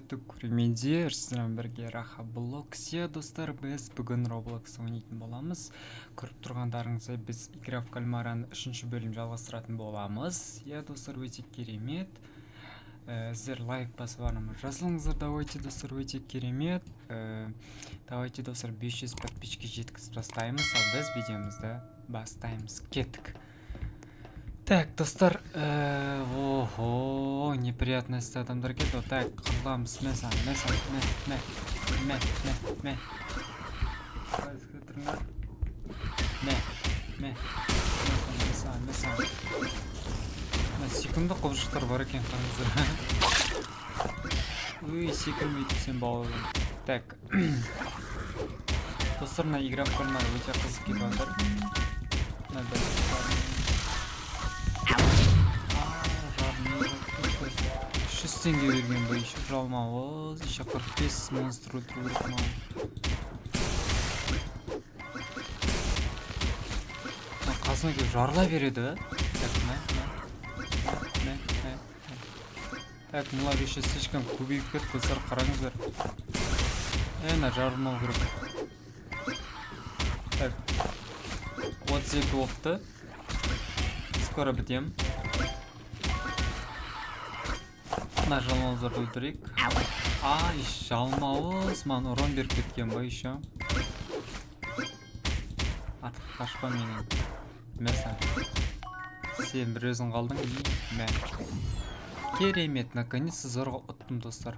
Құрметті көрермендер, сіздермен бірге Раха Блоксия. Достар, біз бүгін Roblox ойнайтын боламыз. Көріп тұрғандарыңыздай, біз Игра в кальмараны үшінші бөлім жалғастыратын боламыз. Иә, достар, өте керемет. Сіздер лайк басып арнама жазылыңыздар. Давайте, достар, өте керемет. Давайте, достар, 500 подписчикке жеткізіп тастаймыз, ал біз видеомызды бастаймыз. Кеттік. Так, достар, ого, неприятность, адамдар келді. Так, қырыламыз, мә саған, мә саған, мә, мә, мә, мә, мә. Тұрыңдар. Мә, мә, мә саған, мә саған, мә саған. Мына сүйкімді құбыжықтар бар екен, қараңыздар. Ой, секірмейді сен, бауырым. Так, достар, мына Игра в кальмар өте қызық кетіп жатыр. Мына бір 300 теңге берген ба еще, жалмауыз, еще 45 монстр өлтіру керек маған. Мына қасыма келіп жарыла береді. Так, мә, мә, мә, мә, мә. Так, мыналар еще слишком көбейіп кетті, достар, қараңыздар. Мына жарылмау керек. Так, 32 болыпты, скоро бітемін. Мына жалмауыздарды өлтірейік. Ай, жалмауыз маған урон беріп кеткен ба еще. Артық қашпа менен. Мә саған, сен бір өзің қалдың. И мә, керемет, наконец-то зорға ұттым, достар.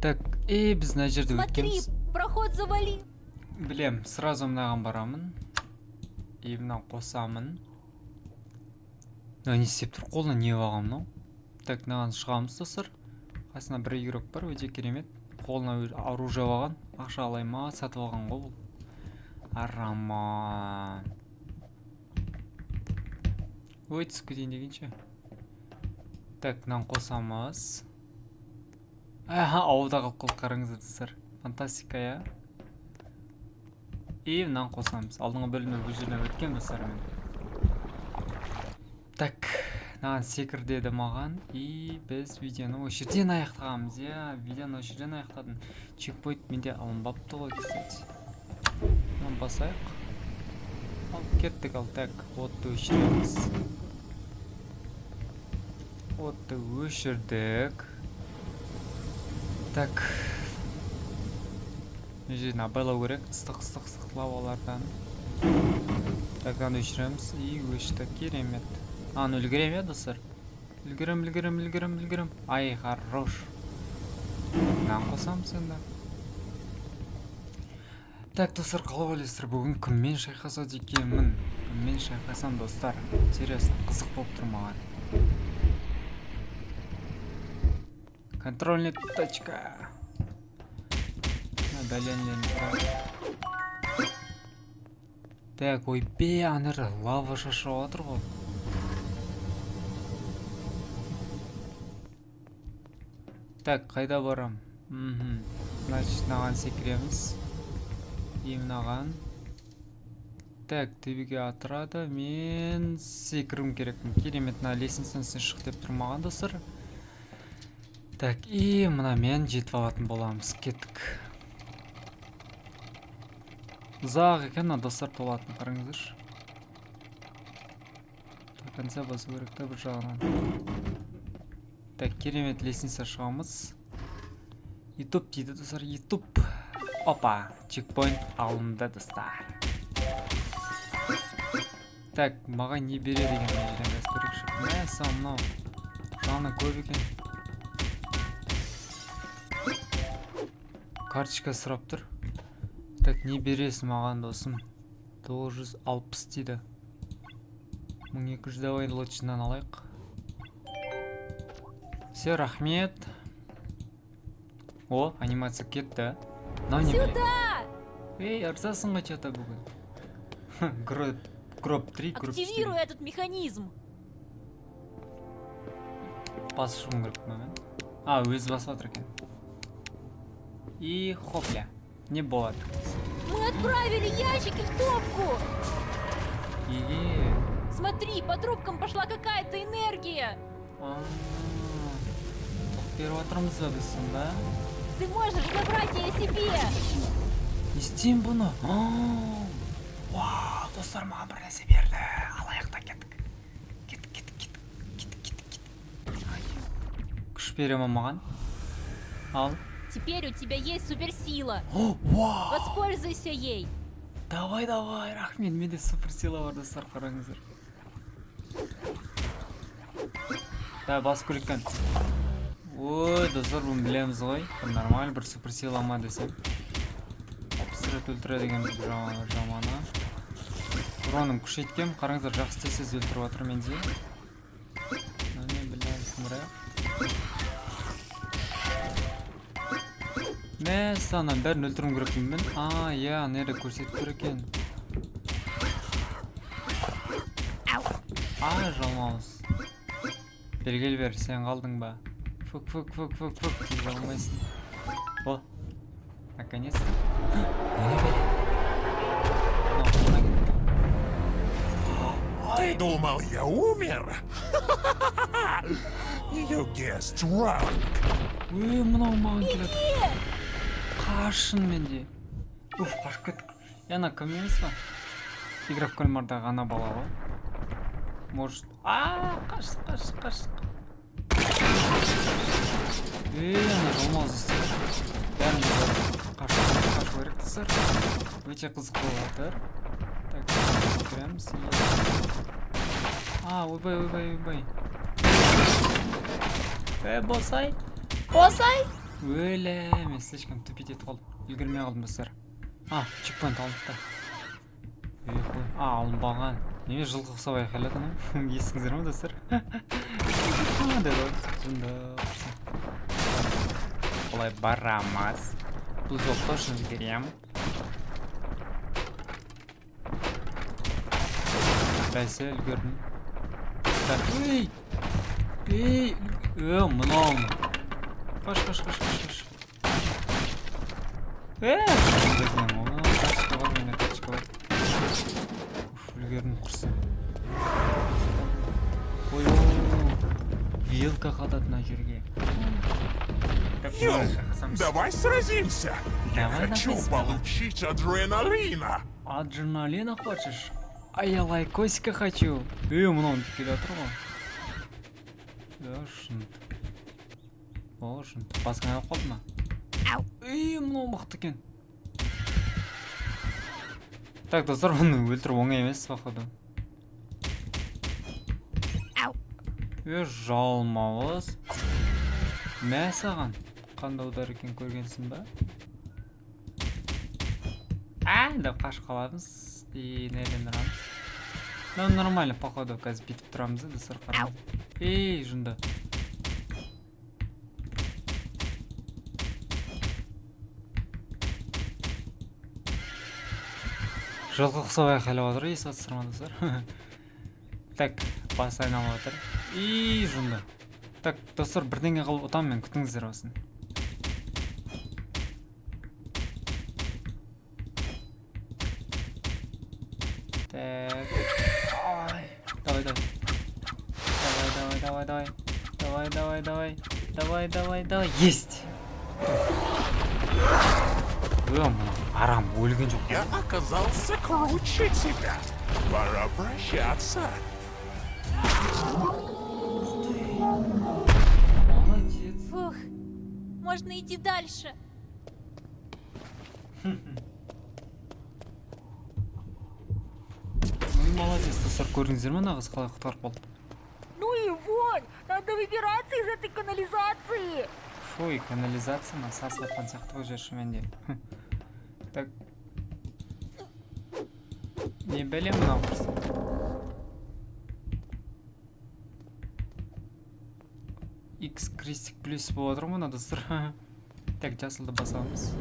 Так, и біз мына жерде Смотри, өткенбіз. Проход завали. Білем, сразу мынаған барамын и мынаны қосамын. Мынау не істеп тұр? Қолына не алған мынау? Так, мынаған шығамыз, достар. Қасында бір игрок бар, өте керемет. Қолына оружие алған, ақша алай ма, сатып алған ғой бұл. Араман. Ой, түсіп кетейін дегенше. Так, мынаны қосамыз. Аха, ауылда қалып қалдық, қараңыздар, достар. Фантастика, иә. И мынаны қосамыз. Алдыңғы бөлімде бұл жерден өткен, достар, мен. Так, мынаған секір деді маған, и біз видеоны осы жерден аяқтағанбыз, иә, видеоны осы жерден аяқтадым. Чекпоинт менде алынбапты ғой, кстати. Мынаны басайық. Ал кеттік, ал так, отты өшіреміз. Отты өшірдік. Так. Мына жерден абайлау керек, ыстық, ыстық, ыстық лавалардан. Так, мынаны өшіреміз и өшті, керемет. Аны үлгерем, иә, достар? Үлгерем, үлгерем, үлгерем, үлгерем. Ай, хорош. Мынаны қосамыз енді. Так, достар, қалай ойлайсыздар, бүгін кіммен шайқасады екенмін? Кіммен шайқасам, достар? Интересно, қызық болып тұр маған. Контрольная точка. Мына бәленлерін. Так, ойбе, ана лава шашырап жатыр ғой. Так, қайда барам? Мхм. Значит, мынаған секіреміз. И мынаған. Так, төбеге атырады. Мен секіруім керекпін. Керемет, мына лестницаның үстіне шық деп тұр маған, достар. Так, и мына мен жетіп алатын боламыз. Кеттік. Ұзақ екен мына, достар, толатын, қараңыздаршы. До конца басу керек та бір жағынан. Так, керемет, лестница шығамыз. YouTube дейді, достар, YouTube. Опа, чекпоинт алынды, достар. Так, маған не береді екен мына жерден, қазір көрейікші. Мәссаған, мынау жаны көп екен. Карточка сұрап тұр. Так, не бересің маған, досым? 960 дейді. 1200, давай лучшынан алайық. Все, рахмет. О, анимация кетті. Мынау не, блин? Сюда! Эй, ырзасың ғой че-то бүгін. Гроб, гроб 3, гроб 4. Активируй этот механизм. Басып шығуым керек па мен? А, өзі басып жатыр екен. И хопля. Не болады? Мы отправили ящики в топку. Еге. Смотри, по трубкам пошла какая-то энергия. А, Беріп жатырмыз ба біз сонда? Ты можешь забрать ее себе! Не істеймін бұны? Вау, достар, маған бір нәрсе берді. Алайық та кеттік. Кеттік, кеттік, кеттік, кеттік, кеттік, кеттік. Ай. Күш бере ма маған? Ал. Теперь у тебя есть суперсила. О, вау! Воспользуйся ей. Давай, давай, рахмет, менде суперсила бар, достар, қараңыздар. Да, басып көрейік кән. Ой, достар, бұны білеміз ғой. Бір нормаль, бір суперсила ма десем. 60 рет өлтіреді деген бір жаманы. Уроным күшейткем, қараңыздар, жақсы тез өлтіріп жатыр менде. Міне, білеміз, сындырайық. Мәссаған, бәрін өлтіруім керекпін мен. А, иә, ана жерде көрсетіп тұр екен. А, жалмауыз. Бері кел бері, сен қалдың ба? Фук, фук, фук, фук, фук, тиге алмайсың. О, наконец-то. Не бәле? Мынау қолына кетті. Ты думал, я умер? You guessed wrong. Ой, мынау маған келеді. Қашын менде. Уф, қашып кеттік. Е, ана кім емес па? Игра в кальмардағы ана бала ғой. Может... А, қаш, қаш, қаш. Ей, ана жалмауыз істеп. Бәрін қашу, қашу керек, достар. Өте қызық болып жатыр. Так, кіреміз. А, ойбай, ойбай, ойбай. Е, босай. Босай. Өле, мен слишком тупить етіп қалдым. Үлгермей қалдым, достар. А, чекпоинт алынды да. Ей, қой. А, алынбаған. Неме жылқы ұқсап айқайлады анау? Естіңіздер ме, достар? Деді ғой. Жынды. Олай барамыз. Бұл жол точно үлгерем. Бәсе, үлгердім. Так, ей! Ей! Е, мынау. Қаш, қаш, қаш, қаш, қаш. Е, тачка бар, менде тачка бар. Уф, үлгердім, құрсын. Ой, ой, вилка қалады мына жерге. Так, Йоу, мына давай сразимся. Я Давай, хочу давай, смело. получить адреналина. Адреналина хочешь? А я лайкосика хочу. Ей, мынау келе жатыр ғой. Е, шын. О, шын. Басың айналып қалды ма? Ей, мынау мықты екен. Так, достар, бұны өлтіру оңай емес, походу. Е, жалмауыз. Мә саған. Қандай удар екен көргенсің ба? А, деп қашып қаламыз. И неден ұрамыз? Ну, нормально, походу, қазір бүйтіп тұрамыз да, достар, қараңыз. Ей, жынды. Жылқы ұқсап айқайлап жатыр, естіп жатсыздар ма, достар? Так, бас айналып жатыр. И, жынды. Так, достар, бірдеңе қылып ұтамын мен, күтіңіздер осыны. Так. Ай, давай, давай. Давай, давай, давай, давай. Давай, давай, давай. Давай, давай, давай. Есть! Ө, мына арам өлген жоқ. Я оказался круче тебя. Пора прощаться. Молодец. Фух, можно идти дальше. Ну и молодец, достар, көрдіңіздер ме, мына қыз қалай құтқарып қалды? Ну и вонь! Надо выбираться из этой канализации! Фу, и канализация мына сасып жатқан сияқты ғой жер шынымен де. Так. Не бәле мынау құрсын? X крестик плюс болып жатыр ғой мына, достар. Так, жасылды басамыз.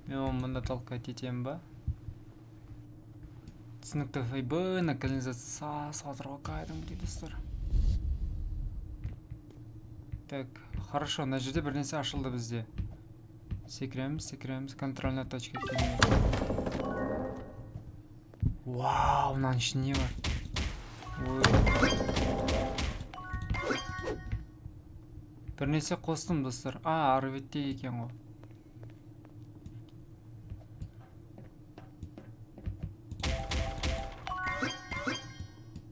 Мен оны мында толкать етемін ба? Түсінікті. Ойбай, мына канализация сасып жатыр ғой кәдімгідей, достар. Так, хорошо, мына жерде бір нәрсе ашылды бізде. Секіреміз, секіреміз, контрольная точка келмей. Вау, мынаның ішінде не бар? Ой. Бірнәрсе қостым, достар. А, ары бетте екен ғой.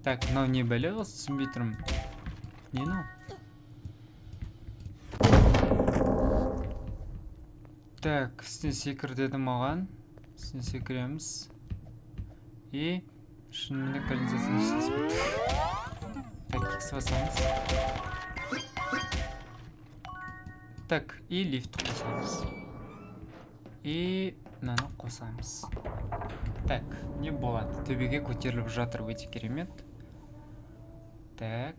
Так, мынау не бәле осы, түсінбей тұрмын. Не мынау? Так, үстіне секір деді маған. Үстіне секіреміз. И шынымен де канализацияның ішіне түсіп кеттік. Так, X басамыз. Так, и лифт қосамыз. И мынаны қосамыз. Так, не болады? Төбеге көтеріліп жатыр, өте керемет. Так.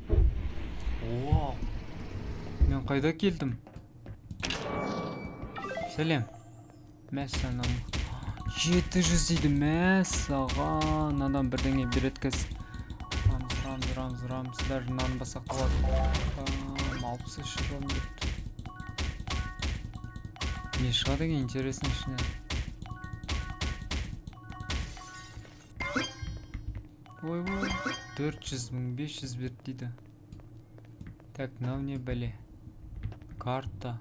Вау. Мен қайда келдім? Сәлем. Мәссаған. 700 дейді, мәссаған. Мынадан бірдеңе береді қазір. Ұрамыз, ұрамыз, ұрамыз, ұрамыз. Даже мынаны бассақ болады. 63 ром депті. Не шығады екен, интересно ішінен. Ойбой, 400 мың, 500 берді дейді. Так, мынау не бәле? Карта.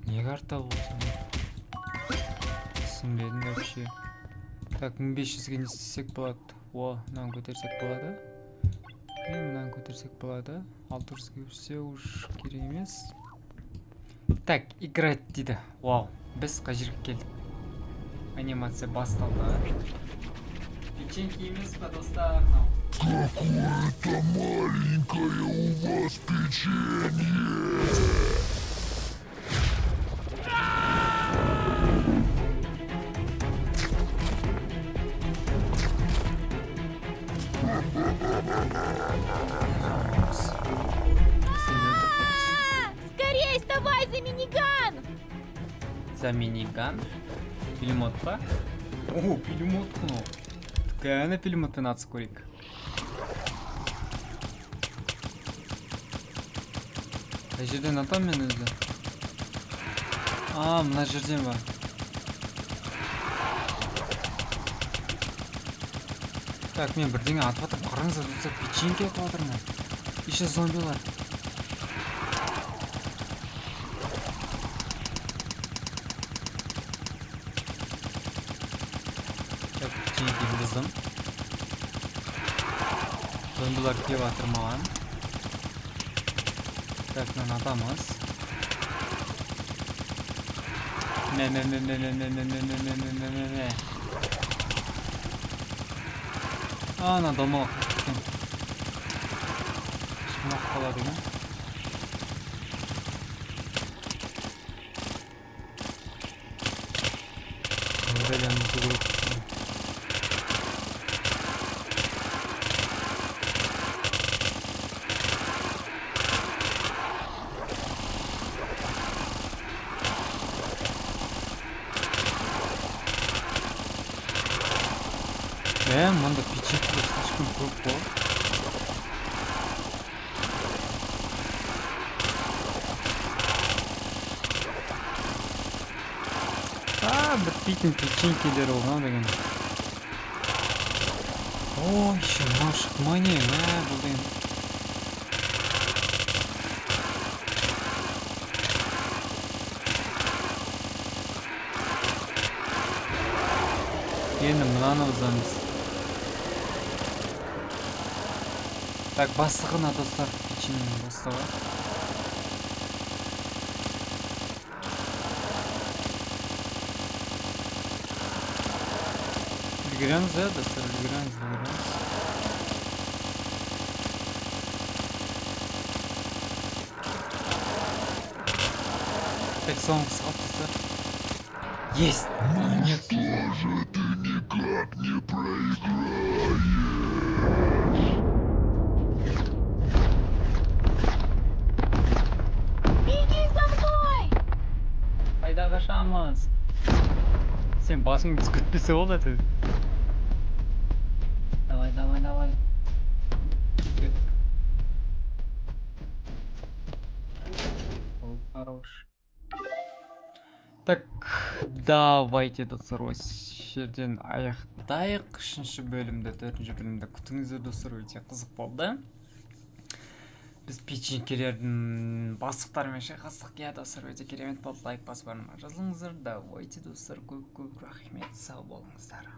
Не карта болсын? Түсінбедім вообще. Так, 1500-ге не істесек болады? О, мынаны көтерсек болады. И мынаны көтерсек болады. 600-ге все уж керек емес. Так, играть дейді. Вау, біз қай жерге келдік? Анимация басталды. Печеньки емес па, достар? Мынау. Какое-то маленькое у вас печенье. Скорей, вставай за миниган! За миниган? Пилимот па? О, пилимот мынау. Кәні пилимотпен атысып көрейік. Қай жерден атам мен өзі? А, мына жерден ба? Так, мен бірдеңе атып жатырмын. Қараңыздар, достар, печеньке атып жатырмын. Еще зомбилар. Так, печеньке бұздым. Зомбилар келіп жатыр маған. Так, мынаны атамыз. Мә, мә, мә, мә, мә, мә, мә, мә, мә, мә, мә, мә, мә. Ана домалақ кеткен. Шымақ қалады екен. Мында печенье слишком көп қой. А, бітпейтін печенькелер болған деген. Ой, еще мынау шықты ма не? Мә, бұл деген. Енді мынаны бұзамыз. Так, бастығына, достар, печеньенің бастығы. Үлгереміз, ә, достар, үлгереміз, үлгереміз. Так, соңғысы қалды, достар. Есть! Нет. Что же ты никак не проиграешь? Беги за мной! Қайда қашамыз? Сен басың түсіп кетпесе болды әйтеуір. Давай, давай, давай. Ол хорош. Так, давайте, достар, осы жерден аяқтайық үшінші бөлімді. Төртінші бөлімді күтіңіздер, достар, өте қызық болды. Біз печенькелердің бастықтарымен шайқастық, иә, достар, өте керемет болды. Лайк басып, арнама жазылыңыздар. Давайте, достар, көп көп рахмет, сау болыңыздар.